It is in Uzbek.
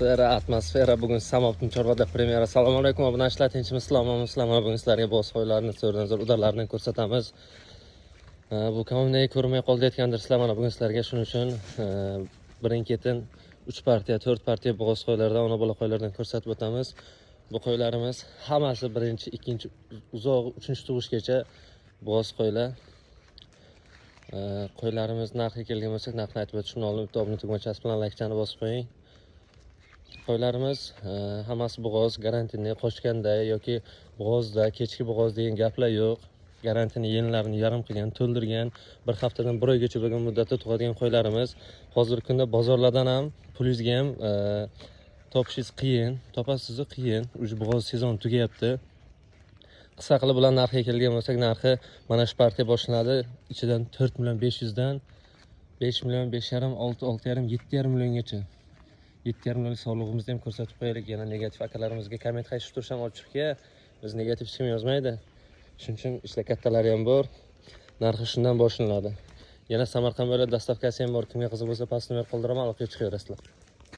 Atmosfera, atmosfera. Bugun Samoptin chorvada premyera. Assalomu alaykum, obunachilar, tinchmisizlar, omonmisizlar? Mana bugun sizlarga bo'z qo'ylarni, zo'rdan zo'r udarlarni ko'rsatamiz. Bu kanal ko'rinmay qoldi aytgandirsizlar. Mana bugun sizlarga shuning uchun birin-ketin 3 partiya, 4 partiya bo'g'oz qo'ylardan, ona bola qo'ylardan ko'rsatib o'tamiz. Bu qo'ylarimiz hammasi birinchi, ikkinchi, uzoq uchinchi tug'ishgacha bo'g'oz qo'ylar. Qo'ylarimiz narxiga kelgan bo'lsak, narxni aytib o'tishimdan oldin bitta obuna tugmachasi bilan laykchani bosib qo'ying. Qo'ylarimiz hammasi bo'g'oz, garantiyani qochganda yoki bo'g'ozda, kechki bo'g'oz degan gaplar yo'q. Garantiyani yenilarini yarim qilgan, to'ldirgan, bir haftadan bir oygacha bo'lgan muddatda tug'adigan qo'ylarimiz. Hozirgi kunda bozorlardan ham pulingizga ham topishingiz qiyin, topasiz qiyin. Уже bo'g'oz sezon tugayapti. Qisqa qilib bular narxiga kelgan bo'lsak, narxi mana shu partiya boshlanadi. Ichidan 4 million 500 dan 5 million, 5,5, 6, 6,5, 7,5 milliongacha. 7,5 million sog'lig'imizni ham ko'rsatib qo'yaylik. Yana negativ akalarimizga komment qaytishib tursam ochiqga, biz negativ hech kim yozmaydi. Shuning uchun ishlar kattalari ham bor. Narxi shundan boshlanadi. Yana Samarqand viloyat dastavkasi ham bor. Kimga qiziq bo'lsa, past nomer qoldiraman, aloqaga chiqaverasizlar.